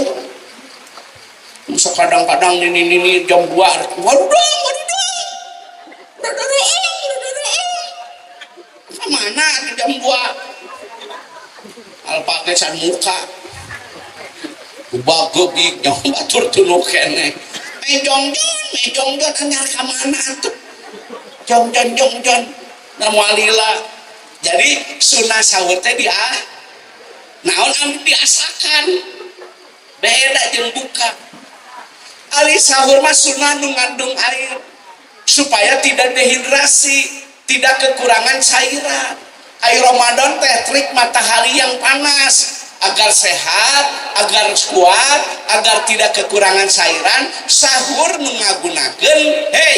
[SPEAKER 2] Sok kadang-kadang nini-nini jam 2 waduh waduh. Kemana jam 2? Alpa ge can muka. Bageup nyaho batur tunuk keneh. Mejongjon, mejongjon anyar ka mana atuh? Jongjon jongjon. Na moal lila. Jadi sunnah sahur teh di ah naon anu diasakan. Beda jeung buka. Ari sahur mah sunnah nu ngandung air supaya tidak dehidrasi, tidak kekurangan cairan. Air Ramadan teh trik matahari yang panas agar sehat, agar kuat, agar tidak kekurangan cairan. Sahur menggunakan hei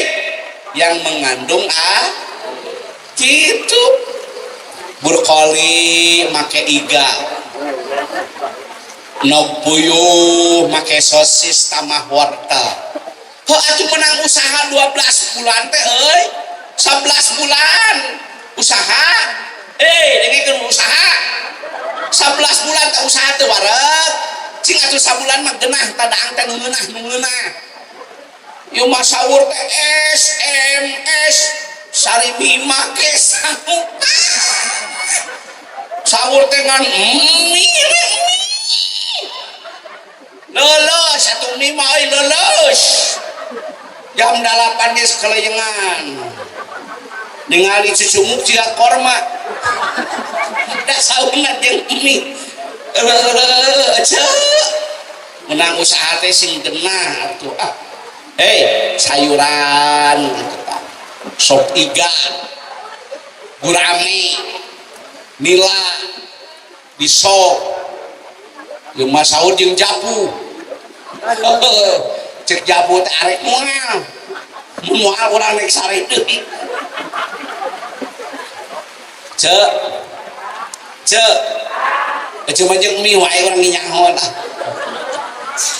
[SPEAKER 2] yang mengandung a gitu. Brokoli make iga, nog puyuh make sosis tambah wortel. Heuh atuh menang usaha 12 bulan teh euy. 11 bulan usaha. Dengekeun usaha. 11 bulan teh usaha teu wareg. Cing atuh sabulan mah geunah tadaang teh nu ngeunah nu ngeunah. Ieu mah sahur teh SMS sari mie make sangu. Sahur teh ngan mie mie. Leuleus atuh mie mah euy leuleus. Jam 8 geus keleyengan. Ningali cucumuk jiga korma. Da saurna jeung mie. Leuleus menang usaha teh sing genah atuh. Ah. Hei, sayuran gitu tah. Sop iga, gurame, nila, disop. Jeung mah sahur jeung japu. Cek japu teh arek moal. Mun moal urang rek sare deui. Cek. Cek. Cuma jeung mie wae urang nyaho lah.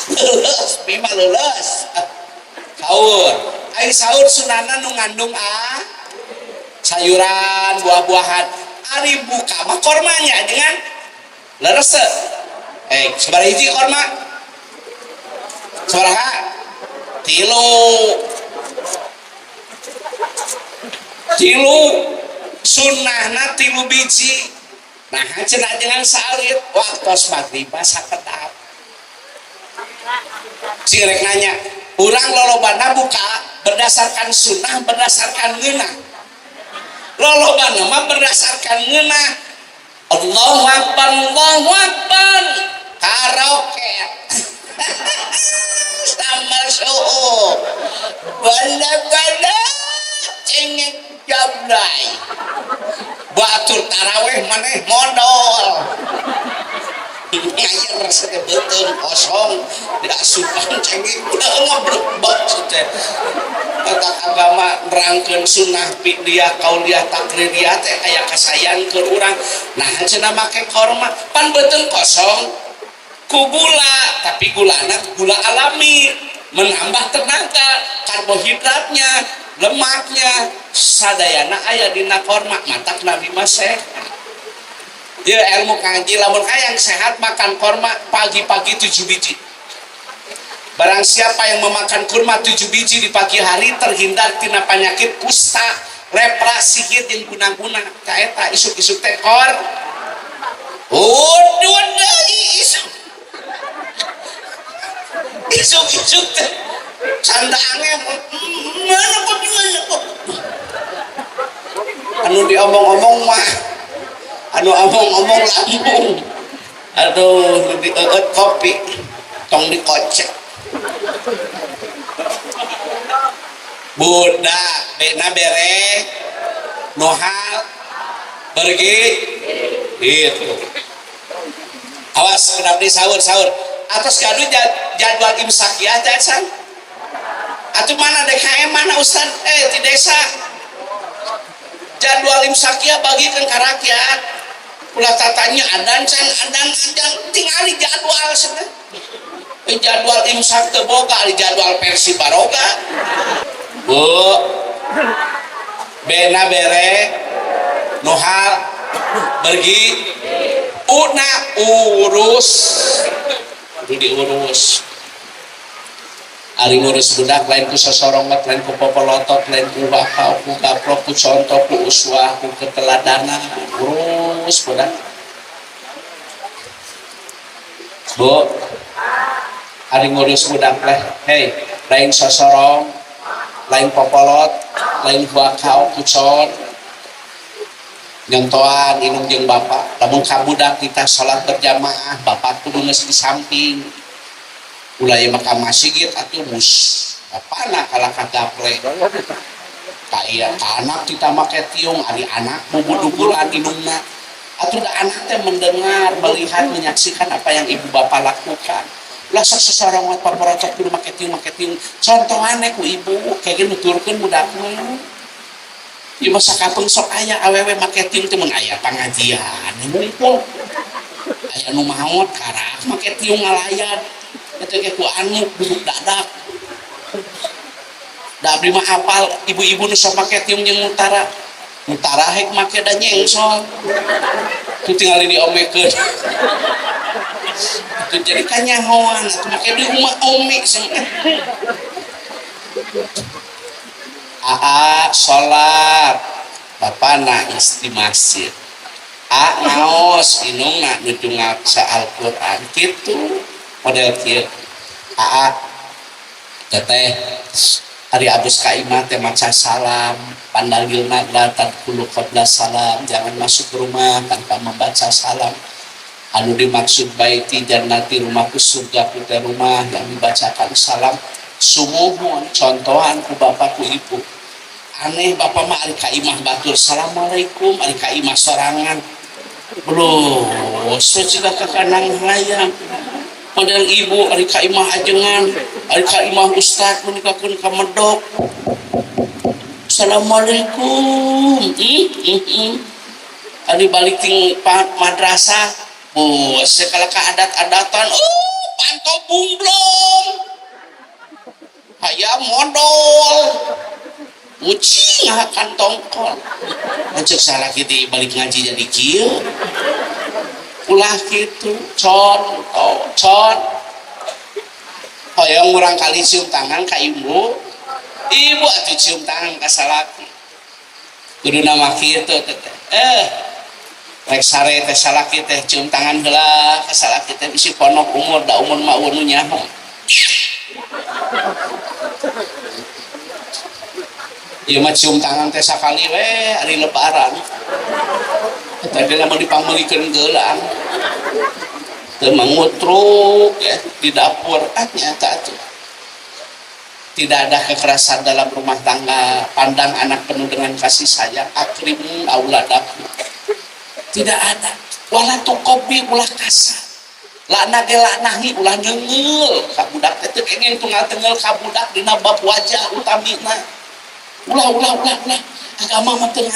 [SPEAKER 2] Leuleus, mie mah leuleus. Sahur. Ai sahur sunana nu ngandung a sayuran, buah-buahan. Ari buka mah kormanya dengan leres. Sabaraha hiji korma? Sabaraha? Tilu. Tilu. Sunnahna 3 biji. Nah, cenah jangan salit waktos maghrib sakedap. Sing rek nanya, urang lolobana buka berdasarkan sunnah, berdasarkan ngeunah. Lolobana mah berdasarkan ngeunah. Allahu Akbar, Allahu Akbar. Karaoke. Sambal suhu. Bala-bala cengek jablay. Batur taraweh maneh modal. Ngayer sete beuteung kosong diasupan cengek ngeblebek sete. Kata agama nerangkeun sunnah fi'liyah qauliyah takririyah teh aya kasayan keur urang. Nah cenah make korma pan beuteung kosong ku gula, tapi gulana gula alami menambah tenaga, karbohidratnya, lemaknya sadayana aya dina korma, matak Nabi mah sehat. Ya ilmu kanji lamun hayang sehat makan korma pagi-pagi 7 biji. Barang siapa yang memakan kurma 7 biji di pagi hari terhindar tina penyakit kusta, lepra, sihir jeung guna-guna. Kaeta isuk-isuk teh kor. Udah isuk. Isuk-isuk teh sandange mana kok mana kok. Anu diomong-omong mah, anu omong-omong lambung. Aduh, nu dieueut kopi tong dikocek. Budak bena bere. Nu hal bergi gitu. Awas kenapa di sahur-sahur. Atos gaduh jadwal imsakiyah teh can? Atuh mana DKM mana ustad di desa. Jadwal imsakiyah bagikan ke rakyat. Ulah tatanya adan can adan adan tingali jadwal cenah. Jadwal imsak teu boga ari jadwal versi baroga. Bu. Bena bere nuhal bergi una urus kudu diurus. Ari ngurus budak lain ku sosorongot, lain ku popolotot, lain ku bakau, ku gaplok, ku contoh, ku uswah, ku keteladanan. Urus budak. Bu, ari ngurus budak leh, hei, lain sosorong, lain popolot, lain bakau, ku con, nyontoan inung jeung bapak. Lamun ka budak kita salat berjamaah, bapak kudu geus di samping. Ulah ieu mah ka masjid atuh mus bapana kalah ka gaple. Ka ieu ka anak kita make tiung, ari anak bubuduguran inungna. Atuh da anak teh mendengar, melihat, menyaksikan apa yang ibu bapak lakukan. Ulah sok sosorongot paporotot kudu make tiung, make tiung. Contohane ku ibu kayak gini nuturkeun budak mah. Ieu mah sakapeung sok aya awewe make tiung teh mun aya pangajian ngumpul. Aya nu maot karak make tiung ngalayan. Eta ge ku anu duduk dadak. Da abdi mah hafal ibu-ibu nu sok make tiung jeung mutara. Mutara hek make da nyengsol. Tu tingali diomekeun. Itu jadi kanyahoan atuh make di rumah ome cenah. Aa salat, bapana geus di masjid. A ngaos inungna nuju ngaca Al-Qur'an kitu model kieu. Aa teteh ari abus ka imah teh maca salam, pandagilna la tadkhulu qabla salam, jangan masuk ke rumah tanpa membaca salam. Anu dimaksud baiti jannati rumahku surga ku teh rumah yang dibacakan salam. Sumuhun contohan ku bapak ku ibu. Aneh bapak mah ari ka imah batur assalamualaikum, ari ka imah sorangan. Belum, saya ka kanang hayang. Model ibu ari ka imah ajengan, ari ka imah ustad menikakeun ka medok. Assalamualaikum. Ari balik ting madrasah, oh, segala ka adat-adatan, oh, panto bumblong. Hayam modol. Ucing ngahakan tongkol. Cek salah kita balik ngaji jadi kieu. Ulah kitu, contoh, con. Hoyong murang kali cium tangan ka ibu. Ibu atuh cium tangan ka salaki. Kudu nama kieu teh. Rek sare teh salaki teh cium tangan heula ka salaki teh bisi ponok umur da umur mah eueuh nu nyaho. Ieu mah cium tangan teh sakali we ari lebaran. Tadi lamun dipangmeulikeun geulang. Teu mangutruk ya di dapur ah nyata atuh. Tidak ada kekerasan dalam rumah tangga. Pandang anak penuh dengan kasih sayang. Akrimu auladakum. Tidak ada. Wala tuqabbi ulah kasar. Lakna ge laknahi ulah neungeul ka budak teh teu kenging tunggal tengeul ka budak dina bab wajah utamina. Ulah ulah ulah ulah. Agama mah teu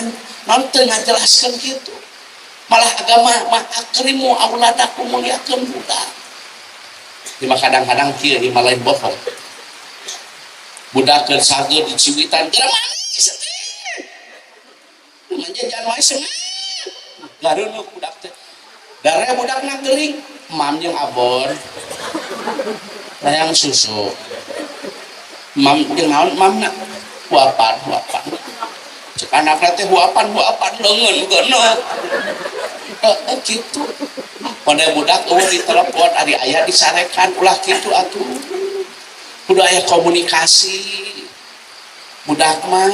[SPEAKER 2] naon teu ngajelaskeun kitu. Malah agama mah akrimu auladakum muliakeun budak. Ieu mah kadang-kadang kieu ieu mah lain bohong. Budak keur sageur diciwitan geura manis teh. Manjajan wae seungeut. Gareuneuh budak teh. Dare budakna gering, mam jeung abon. Hayang susu. Mam jeung naon mamna? Huapan, huapan. Cek anakna teh huapan, huapan leungeun geuneuh. Kitu. Pada budak eueuh di telepon ari aya disarekan ulah kitu atuh. Kudu aya komunikasi. Budak mah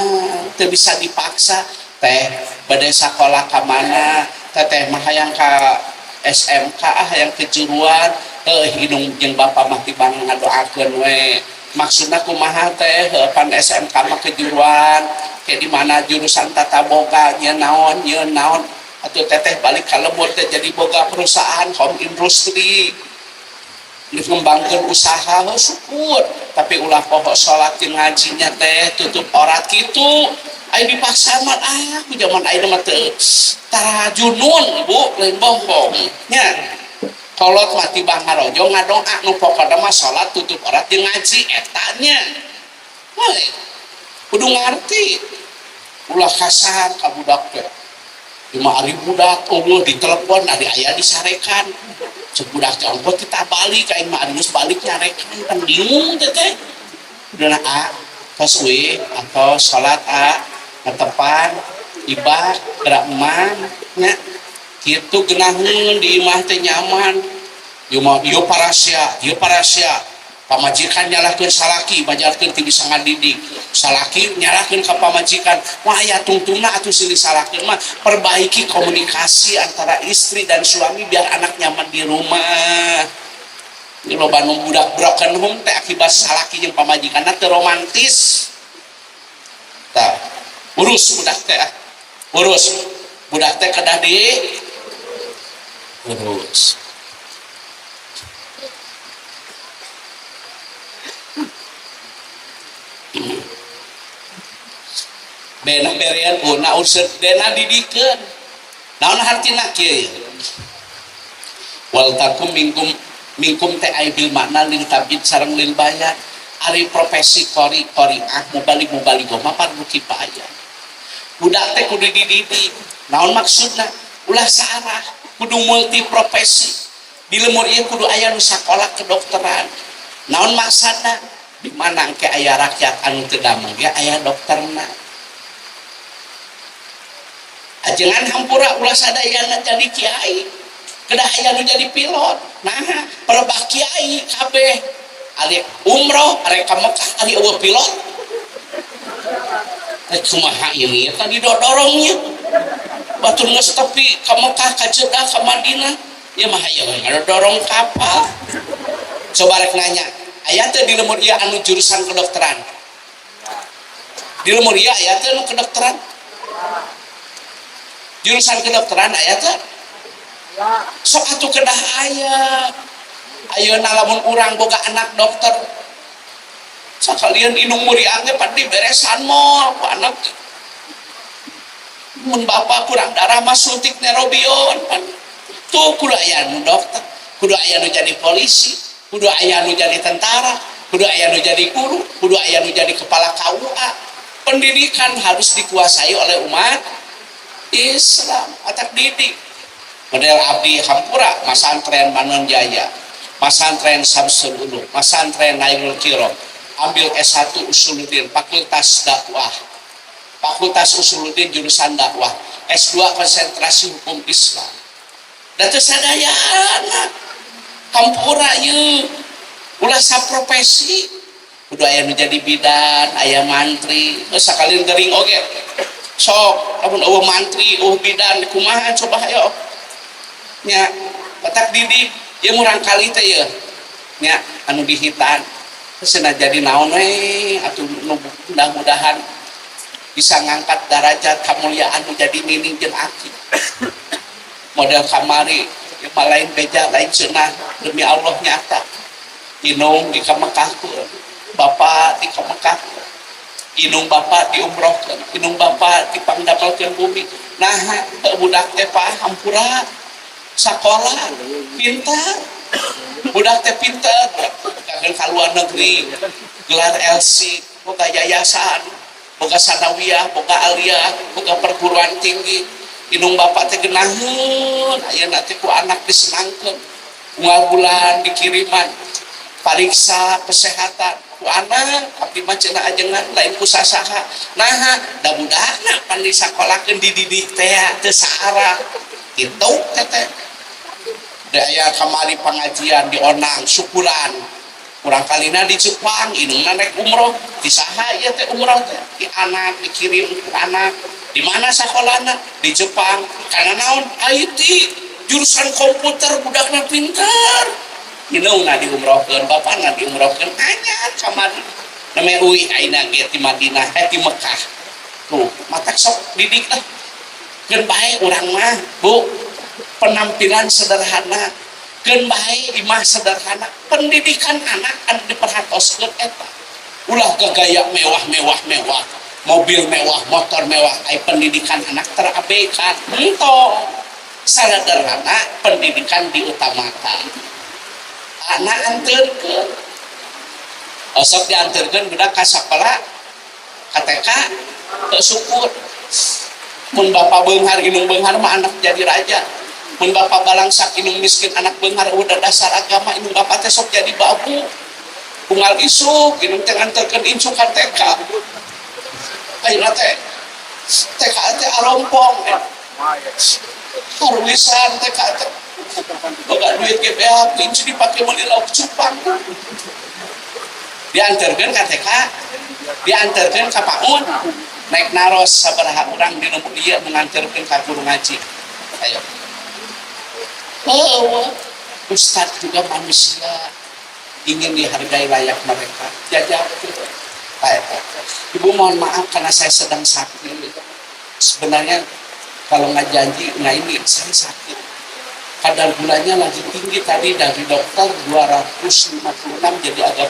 [SPEAKER 2] teu bisa dipaksa teh bade sakola ka mana teteh mah hayang ka SMK ah hayang kejuruan heuh hidung jeung bapa mah tibang ngadoakeun we Maksudna kumaha teh pan SMK mah kejuruan kayak di mana jurusan tata boga nya naon nya naon atuh teteh balik ka lembur teh jadi boga perusahaan home industry ngembangkeun usaha syukur tapi ulah poho salat jeung ngajinya teh tutup aurat kitu aya dipaksa mah ah ku zaman ayeuna mah teu tarajunun Bu lain bohong nya kolot mah tibang ngarojo ngadoa nu pokona mah salat tutup aurat jeung ngaji eta nya we kudu ngarti ulah kasar ka budak teh lima hari budak eueuh ditelepon ari aya disarekan cek budak teh ongkoh teh balik aing mah ari geus balik nyarekan kan bingung teh teh udah a tos we atau salat a netepan ibak gerak emang nya kitu geunaheun di imah teh nyaman ieu mah ieu parasea pamajikan nyalahkeun salaki bajarkeun ti bisa ngadidik salaki nyalahkeun ka pamajikan wah aya tungtungna atuh silih salahkeun mah perbaiki komunikasi antara istri dan suami biar anak nyaman di rumah. Ini loba nu budak broken home teh akibat salaki jeung pamajikanna teu romantis. Tah, urus budak teh, urus budak teh kedah di urus. Bena berean una ursut dena didikeun. Naon hartina kieu? Wal takum minkum minkum teh ai bil makna lil tabid sareng lil bayan. Ari profesi qori qoriah mubalik mubalik mah fardu kifayah. Budak teh kudu dididik. Naon maksudna? Ulah sarah, kudu multi profesi. Di lemur ieu kudu aya nu sakola kedokteran. Naon maksudna? Di mana engke aya rakyat anu teu damang ge aya dokterna. Ajengan hampura ulah sadayana jadi kiai. Kedah aya nu jadi pilot. Nah, perebah kiai kabeh. Ari umroh, ari ka Mekah, ari eueuh pilot. Kumaha ini tadi dodorongnya. Batur geus tepi ka Mekah, ka Jeddah, ka Madinah. Ya mah aya ngadorong kapal. Coba rek nanya, aya teh di lemur ieu anu jurusan kedokteran? Di lemur ieu aya teh anu kedokteran? Jurusan kedokteran aya teh? Sok atuh kedah aya. Ayeuna lamun urang boga anak dokter, sakalian indung muriang ge pan diberesan moal ku anak. Mun bapak kurang darah mah suntik nerobion pan. Tuh kudu aya nu dokter, kudu aya nu jadi polisi, kudu aya nu jadi tentara, kudu aya nu jadi guru, kudu aya nu jadi kepala KUA. Pendidikan harus dikuasai oleh umat Islam, otak didik. Model abdi hampura masantren Manon Jaya, masantren Samsul Ulum, masantren Nailul Kirom, ambil S1 Usuluddin, Fakultas Dakwah, Fakultas Usuluddin jurusan dakwah, S2 konsentrasi hukum Islam. Da teu sadayana hampura ieu ulah saprofesi kudu aya nu jadi bidan, aya mantri, geus sakalian gering oge. Sok lamun eueuh mantri, eueuh bidan kumaha coba hayo. Nya otak didik ieu murang kali teh ieu. Nya anu dihitan cenah jadi naon we atuh mudah-mudahan bisa ngangkat derajat kemuliaan nu jadi nini jeung aki. Model kamari ieu mah lain beja lain cenah demi Allah nyata. Inung di Mekahkeun, bapak di Mekahkeun. Inung bapak diumrohkeun, inung bapak dipangdapelkeun bumi. Nah, budak teh pak hampura sakola pintar. Budak teh pintar, kakeun ka luar negeri, gelar LC, boga yayasan, boga sanawiyah, boga aliyah, boga perguruan tinggi. Inung bapak teh geunaheun, ayeuna teh ku anak disenangkeun. Unggal bulan dikiriman pariksa kesehatan ku anak, abdi mah cenah ajengan lain ku sasaha. Nah, da budakna pan disakolakeun dididik teh teu saarah. Kitu teh teh. Da aya kamari pengajian di Onang syukuran. Kurang kalina di Jepang, indungna rek umroh, di saha ieu teh umroh teh? Di anak dikirim ku anak. Di mana sakolana? Di Jepang. Karena naon? IT, jurusan komputer budakna pintar. Indungna diumrohkeun, bapana diumrohkeun, anyar kamari. Namanya uih ayeuna ge ti Madinah, eh ti Mekah. Tuh, matak sok didik lah. Keun bae urang mah, Bu. Penampilan sederhana, keun bae imah sederhana, pendidikan anak anu diperhatoskeun eta. Ulah gaya mewah-mewah mewah, mobil mewah, motor mewah, ai pendidikan anak terabaikan. Entong. Sederhana, pendidikan diutamakan. Anak anterkeun. Osok dianterkeun budak ka sakola, ka TK, teu syukur. Mun bapak beunghar indung beunghar mah anak jadi raja. Mun bapak balangsak indung miskin anak beunghar, udah dasar agama indung bapak teh sok jadi babu. Unggal isuk indung teh nganterkeun incu ka TK. Ayeuna teh TK teh arompong. Harulisan TK teh. Boga duit ge beak, incu dipake meuli lauk cupang. Dianterkeun ka TK, dianterkeun ka PAUD, naik naros sabaraha urang di nu ieu mengantarkeun ka guru ngaji. Ayo. Oh, ustad juga manusia, ingin dihargai layak mereka. Jajak. Ibu, mohon maaf karena saya sedang sakit. Sebenarnya kalau nggak janji, nggak ini, saya sakit. Kadar gulanya lagi tinggi, tadi dari dokter 256, jadi agak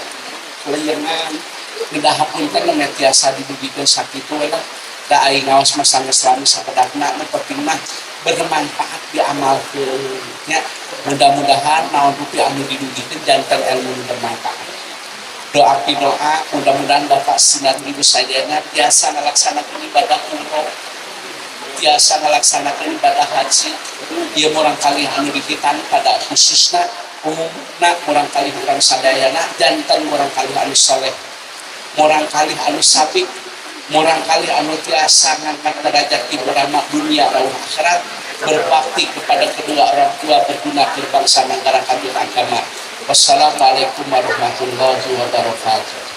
[SPEAKER 2] keleyengan. Udah, hapunten, namanya tiasa didugikeun sakitu we lah. Da aing ngaos mah sanggeus lami sapedakna, nu penting mah bermanfaat, diamalkeun nya. Mudah-mudahan naon rupi anu didugikeun janten ilmu nu bermanfaat. Doa doa, mudah-mudahan Bapak sinar Ibu sadayana tiasa ngalaksanakeun ibadah umroh, tiasa ngalaksanakeun ibadah haji. Ieu murangkalih anu dikhitan pada khususna umumna murangkalih urang sadayana janten murangkalih anu soleh, murangkalih anu sabik, murangkalih anu tiasa ngangkat derajat ibu rama dunia rawuh akhirat, berbakti kepada kedua orang tua, berguna ke bangsa, negara, kabir agama. Wassalamualaikum warahmatullahi wabarakatuh.